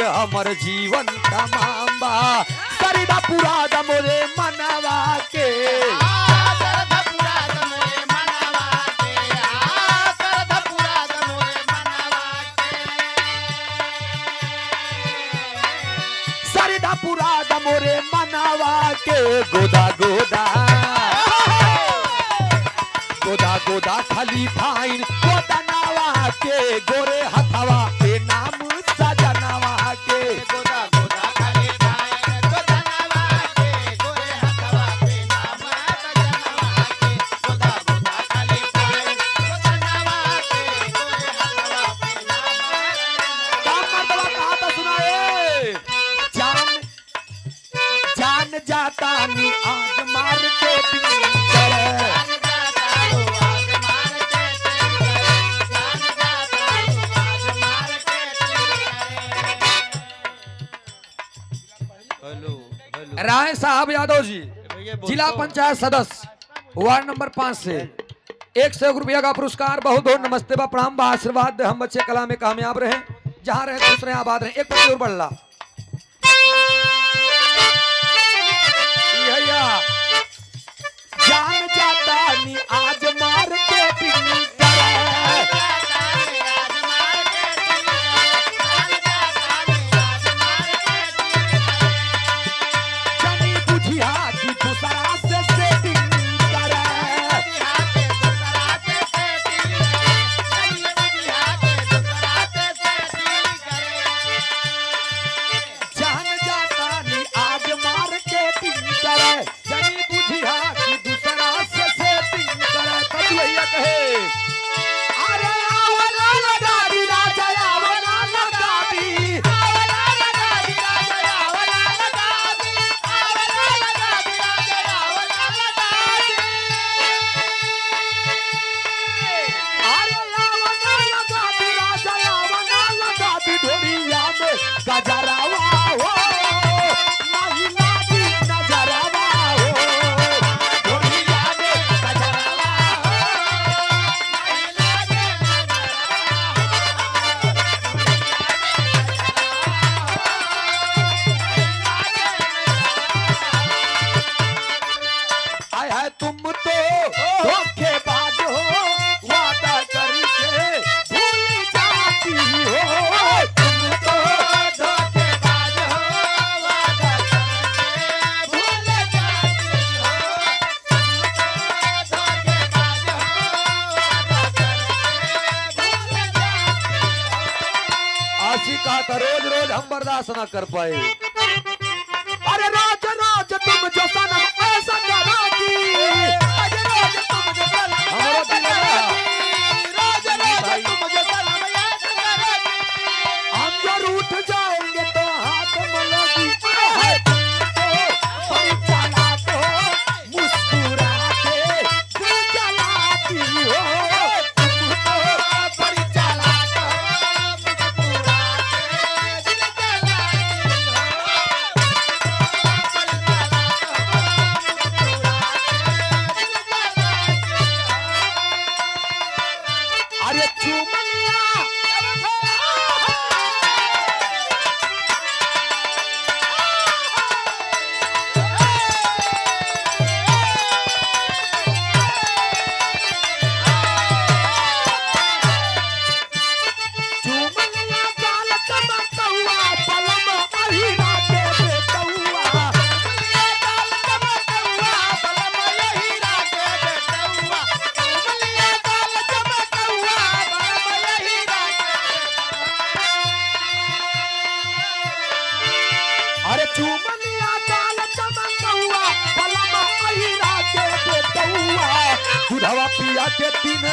हमर जीवन तमाम बा। सरिदा पूरा दमोरे मनवा के। सरिदा पूरा दमोरे मनवा के। गोदा गोदा गोदा गोदा खाली फाइन गोदा नावा के। गोरे हथवा पे नाम सजनावा के। गोदा गोदा खाली फाइन गोदा नावा के। गोरे हथवा पे नाम सजनावा के। गोदा गोदा खाली फाइन गोदा नावा के। गोरे हथवा पे नाम का मर्दवा कहा था सुनाए। जान जान जाता नी आज मार के पिंजरे। जान जाता हो आज मार के तिंगरे। जान जाता हो आज मार के तिंगरे। हेलो हेलो राय साहब यादव जी, जिला पंचायत सदस्य, वार्ड नंबर 5 से 101 रुपया का पुरस्कार। बहुत बहुत नमस्ते बा, प्रणाम बा, आशीर्वाद दे। हम बच्चे कला में कामयाब रहे, जहां रहे खुश रहे, आबाद रहे। एक पत्ती और बढ़ला भैया। जान जाता नी आज मार के पिंजरे। आज मार के तिंगरे। जान जाता आज मार के तिंगरे। जनी बुझिया की दूसरा से सेटिंग करे। हाथे दूसरा से सेटिंग करे। जनी बुझिया के दूसरा से सेटिंग करे। जान जाता नी आज मार के पिंजरे। जनी बुझिया की दूसरा से सेटिंग करे। तब भैया कहे अरे आवला लगादी राजा आवला लगादी। आवला लगा दी राजा आवला लगा दी। आवला लगा दी राजा आवला लगा दी। अरे आवला लगादी राजा आवला लगादी। ढोरिया में गजरावा हो नहीं लागी नजरावा हो। ढोरिया में गजरावा हो नहीं लागे नजरवा आय हाय तुम तो धोखेबाज हो, वादा करके भूल जाती हो। तुम तो धोखेबाज हो वादा करके भूल जाती हो। धोखेबाज हो वादा करके भूल जाती हो। आशी का तो रोज रोज हम बर्दाश्त ना कर पाए। अरे रोज रोज तुम जो सनम ऐसा करोगी। रोज रोज तुम जो सनम हमारा ऐसा दिल लगा। करोगी। रोज रोज तुम जो सनम ऐसा करोगी। हम जो रूठ जाएंगे तो हाथ मलोगी। आय हाय तुम तो बड़ी चालाक हो, मुस्कुरा के दिल जलाती हो। तुम तो बड़ी चालाक हो मुस्कुरा के दिल जलाती हो। बड़ी चालाक हो मुस्कुरा के दिल जलाती हो। अरे चुमलिया चुमलिया गाल चमकौआ पलम अहिरा के बेटौआ। अरे चुमलिया गाल चमकौआ पलम अहिरा के बेटौआ। दूधवा पिया के तीन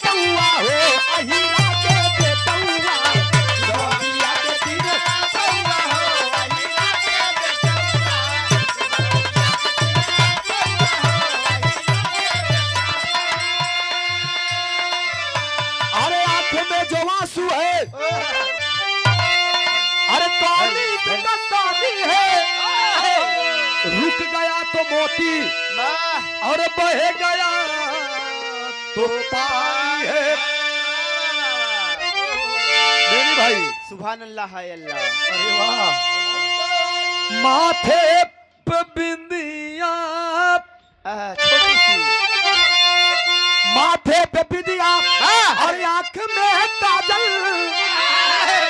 कौआ हो अहिरा के बेटौआ। दूधवा पिया के तीन कौआ हो अहिरा के बेटौआ। अरे आंख में जो आंसू है, अरे तोनी से कसानी है। रुक गया तो मोती और बह गया तो पानी है। मेरी भाई भाई। सुभान अल्लाह हाय अल्लाह। अरे वाह। माथे पे बिंदिया, छोटी सी माथे पे बिंदिया और आंख में काजल,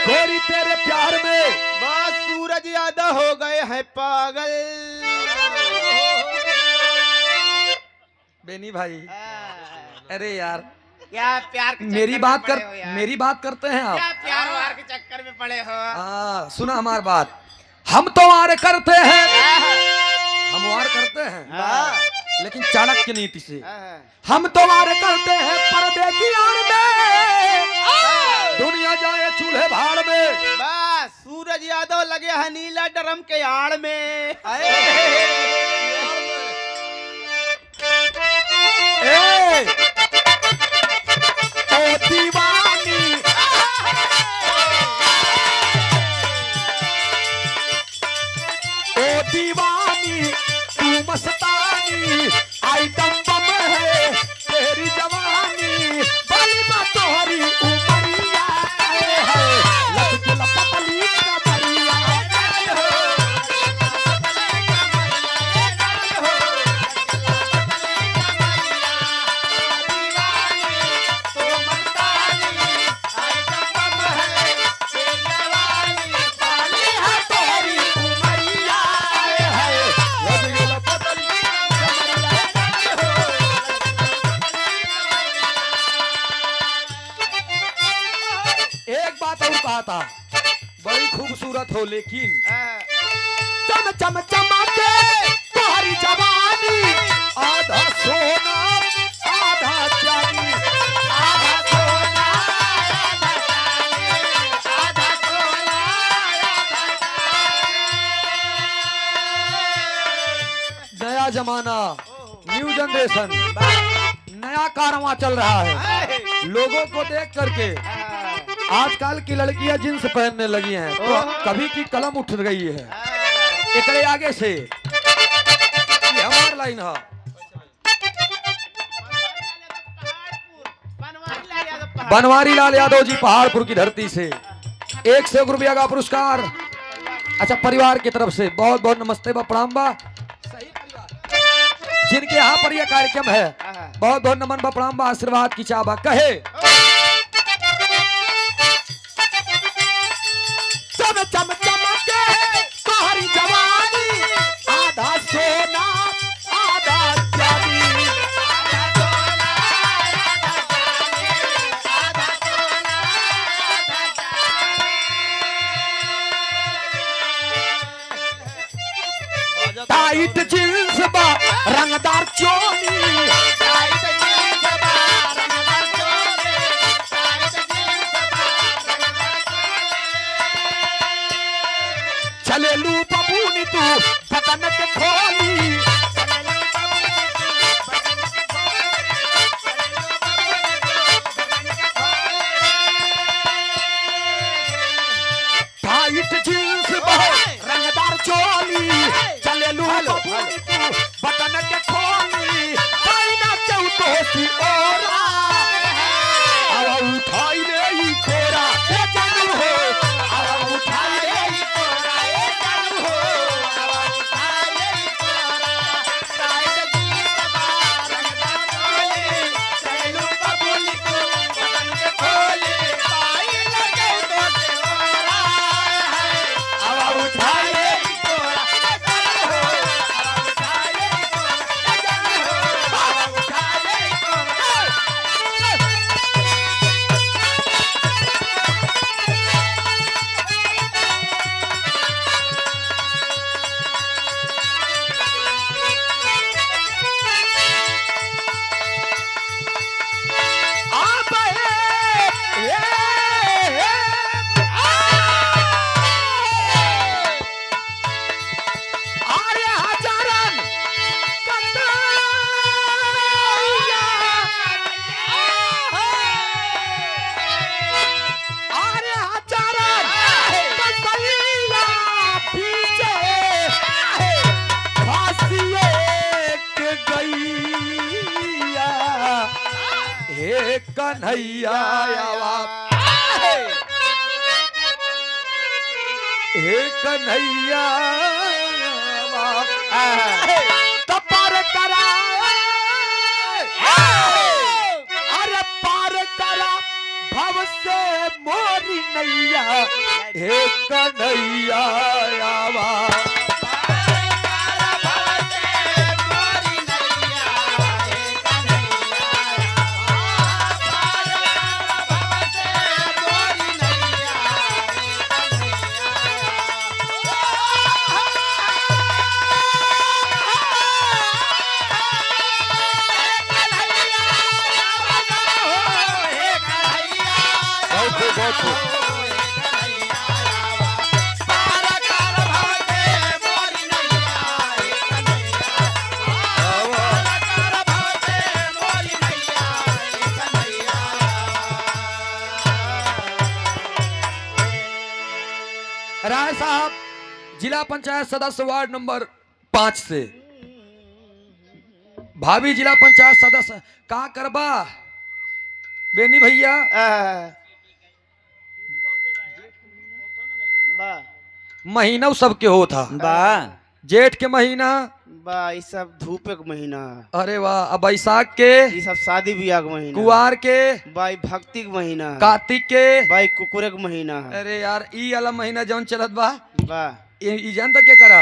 गोरी तेरे प्यार में बस सूरज यादव हो गए हैं पागल। बेनी भाई, अरे यार क्या प्यार के मेरी चक्कर बात में कर, पड़े हो यार। मेरी बात करते हैं आप। क्या प्यार वार के चक्कर में पड़े हो। हाँ सुना हमारी बात, हम तो वार करते हैं, हम वार करते हैं लेकिन चाणक्य नीति से। हम तो वार करते हैं पर्दे की आड़ में, दुनिया जाए चूल्हे भाड़ में। बस सूरज यादव लगे हैं नीला ड्रम के आड़ में। ए, ओ दीवानी, ओ दीवानी तू मस्तानी, आइटम बम है तेरी जवानी, बली तोहरी उमरिया है, लचक पतली कमरिया हो। तोहरी उमरिया है, लचक पतली कमरिया हो। एक बात और कहा था, बड़ी खूबसूरत हो लेकिन चम चम चमके तोहरी जवानी, आधा सोना आधा चांदी, आधा सोना आधा सोना आधा चांदी। नया जमाना, न्यू जनरेशन, नया कारवां चल रहा है। लोगों को देख करके आजकल की लड़कियां जींस पहनने लगी हैं, तो कभी की कलम उठ गई है एकरे आगे से। ये हमार लाइन है। बनवारी लाल यादव जी पहाड़पुर की धरती से 101 रुपया का पुरस्कार। अच्छा, परिवार की तरफ से बहुत बहुत नमस्ते बा, प्रणाम बा। सही परिवार जिनके यहाँ पर यह कार्यक्रम है, बहुत बहुत नमन बा, प्रणाम बा, आशीर्वाद की चाह बा। कहे चम चम चमके तोहरी जवानी, आधा सोना आधा चांदी, टाइट जींस बा रंगदार चोली, चलेलू बबूनी तू बदन के खोली, टाइट जींस बा रंगदार चोली, चलेलू बबूनी तू बदन के खोली, ना चौतोसी ओरा, आवा उठाई ले ई कोरा, ए जानू हो, आवा उठाई ले ई कोरा, ए जानू हो, आवा उठाई ले ई कोरा, टाइट जींस बा रंगदार चोली, चलेलू बबूनी तू बदन के खोली, पाई लगे तो से ओरा है, आवा उठाई ले ई कोरा, ए जानू हो, आवा उठाई ले ई कोरा, ए जानू हो, आवा उठाई ले ई कोरा। आप आर्य हजारन आर्य हजारन कसैया पीछे फांसिए के गैया, हे कन्हैया आवा। हे कन्हैया तो पार करा, अरे पार करा भव से मोरी नैया, हे कन्हैया आवा। बहुत खूब, बहुत खूब। राय साहब जिला पंचायत सदस्य वार्ड नंबर 5 से, भाभी जिला पंचायत सदस्य का करबा बेनी भैया? बा महीना सबके हो था बा जेठ के महीना बा ई सब धूप के महीना, अरे वाह, अब बैसाख के, ई सब शादी ब्याह के महीना, कुआर के, बा ई भक्ति के महीना, कार्तिक के, बा ई कुकुरे के महीना। अरे यार ई वाला महीना जौन चलत बा, बा ई जान तक के करा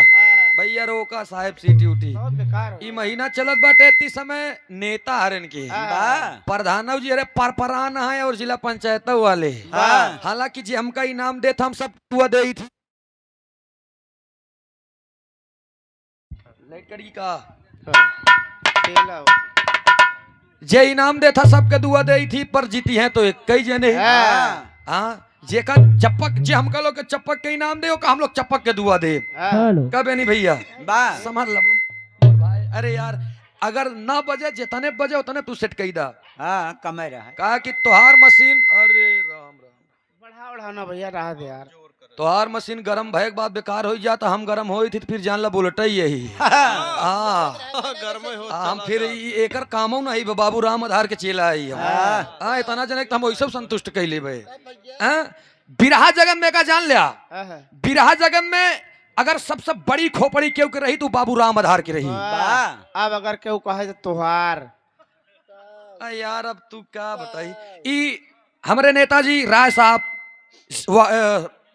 भैया रोका साहेब सीटी उठी। बहुत बेकार हो। ई महीना चलत बाटे इतनी समय नेता हरन के बा प्रधानव जी अरे परपरान है और जिला पंचायत वाले, हाँ। हालांकि जी हमका इनाम देत हम सब दुआ दे थी। लाइट करी का तेल आओ। जे इनाम देता सबके दुआ दे थी, पर जीती है तो एक कई जने। हाँ। हाँ जे का चपक, जे हमका लोग के चपक के इनाम दे का हम लोग चपक के दुआ दे। हाँ। कब नहीं भैया बा समझ लब भाई। अरे यार अगर ना बजे जितने बजे उतने तू सेट कई दा। हाँ कमे रहा है। कहा कि तोहार मशीन, अरे राम राम, बढ़ा बढ़ा ना भैया रहा दे यार। तोहार मशीन गरम भय के बाद बेकार हो जाता, हम गरम होई थी तो फिर जान ला बोलट ही यही। हाँ हम फिर ई एकर कामो नहीं बा, बाबू राम आधार के चेला आई हम। हाँ इतना जने हम वही सब संतुष्ट कैले भाई। हाँ बिरहा जगन में का जान लिया, हाँ। बिरहा जगन में अगर सबसे बड़ी खोपड़ी केहू के रही तो बाबू राम आधार के रही। बा अब अगर केहू कहे तो तोहार आ यार अब तू क्या बताई। ई हमरे नेताजी राय साहब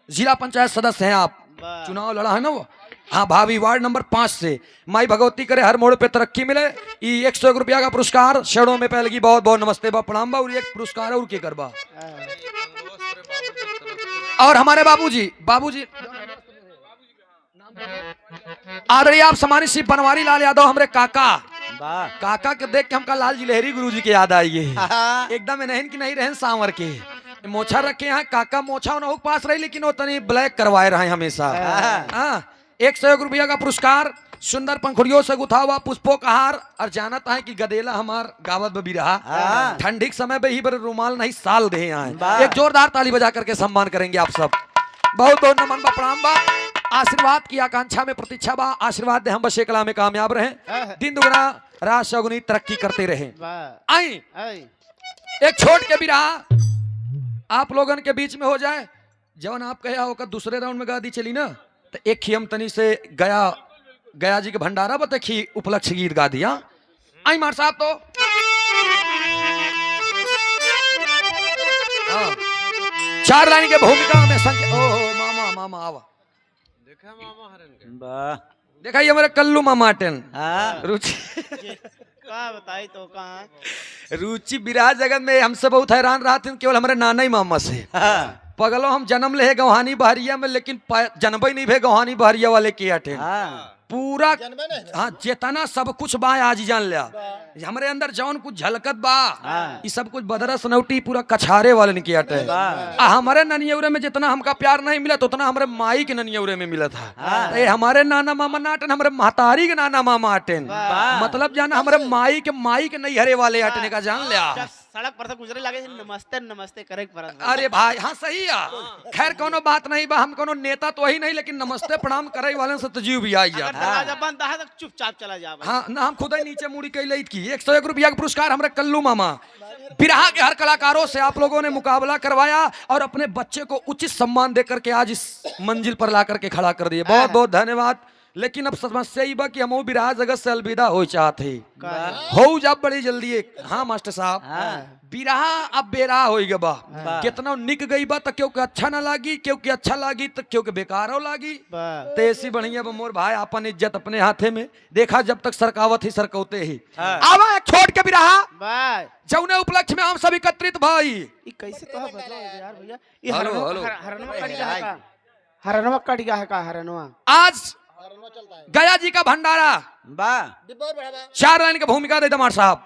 जिला पंचायत सदस्य हैं आप, बा। चुनाव लड़ा है ना वो। हाँ भाभी वार्ड नंबर 5 से, माई भगवती करे हर मोड़ पे तरक्की मिले। ई 101 रुपया का पुरस्कार शरणों में पहलगी, बहुत बहुत नमस्ते बा प्रणाम बा। और एक पुरस्कार और के करबा। और हमारे बाबूजी, बाबूजी आदरणीय आप सम्मानित श्री बनवारी लाल यादव हमरे काका, बा काका के देख के हमका लाल जी लहरी गुरु जी के याद आई है। हाँ। एकदम नहन की नहीं रहन सांवर के मोछा रखे यहाँ काका, मोछा उनहु के पास रही लेकिन वो तनी ब्लैक करवाए रहे हमेशा। हाँ 101 रुपया का पुरस्कार, सुंदर पंखुड़ियों से गुथा हुआ पुष्पों का हार। और जानता है कि गदेला हमार गावत में भी रहा, हाँ। ठंडी के समय पे ही पर रुमाल नहीं साल दे यहाँ। वाह। एक जोरदार ताली बजा करके सम्मान करेंगे आप सब। बहुत बहुत नमन बा प्रणाम बा, आशीर्वाद की आकांक्षा में प्रतीक्षा बा, आशीर्वाद दे हम बशे कला में कामयाब रहे, दिन दुगना रात सगुनी तरक्की करते रहे। बा आई आई एक छोट के बिरहा आप लोगन के बीच में हो जाए, जवन आप कहे होकर दूसरे राउंड में गा दी चली ना, तो एक खी हम तनी से गया गया जी के भंडारा बते खी उपलक्ष्य गीत गा दिया। आई मार साहब तो हाँ, 4 लाइन के भूमिका में संख्या। ओ हो मामा मामा आवा, बा देखा ये हमारे कल्लू मामा टेन हाँ रुचि का बताई तो कहाँ रुचि विराज जगत में हमसे बहुत हैरान रहा थे केवल हमारे नाना ही मामा से। हाँ पगलो हम जन्म ले गौहानी बहरिया में, लेकिन जन्म ही नहीं भे गौहानी बहरिया वाले के अठे हाँ पूरा। हाँ जेतना सब कुछ बा आज जान लिया, हमरे अंदर जौन कुछ झलकत बा हाँ। ई सब कुछ बदरा सनौटी पूरा कछारे वाले के अटे। आ हमारे ननियौरे में जितना हमका प्यार नहीं मिला तो उतना हमारे माई के ननियौरे में मिला था। हाँ। तो ये हमारे नाना मामा ना अटन, हमारे महतारी के नाना मामा अटेन, मतलब जाना हमारे माई के नैहरे वाले अटने का जान लिया। सड़क पर से गुजरे लगे नमस्ते नमस्ते करे के पड़त बा। अरे भाई हाँ सही है। खैर कोनो बात नहीं बा, हम कोनो नेता तो ही नहीं, लेकिन नमस्ते प्रणाम करे वाले से तो जीव भी आई अगर जाता। दरवाजा बंद है तो चुपचाप चला जा। हाँ ना, हम खुद ही नीचे मुड़ी कैले की। 101 रुपया का पुरस्कार हमारे कल्लू मामा। बिरहा के हर कलाकारों से आप लोगों ने मुकाबला करवाया और अपने बच्चे को उचित सम्मान दे करके आज इस मंजिल पर ला करके खड़ा कर दिए। बहुत बहुत धन्यवाद। लेकिन अब समस्या ई बा कि हम बिरहा जगत से अलविदा हो चाहते हो जा बड़ी जल्दी एक। हाँ मास्टर साहब, बिरहा अब बेरा हो गया बा। कितना निक गई बा तो क्यों के अच्छा ना लागी, क्यों के अच्छा लागी तो क्यों के बेकार हो लागी। बा। तो ऐसी बढ़िया बा मोर भाई, अपन इज्जत अपने हाथे में। देखा जब तक सरकावत ही सरकौते ही। आवा एक छोड़ के बिरहा बा। जौने उपलक्ष्य में हम सब एकत्रित भाई। ई कैसे तो बदला यार भैया, ई हेलो, हरनवा हेलो। हरनवा कट गया है का? हरनवा कट गया है का? हरनवा आज गया जी का भंडारा बा। 4 लाइन की भूमिका दे दमार साहब।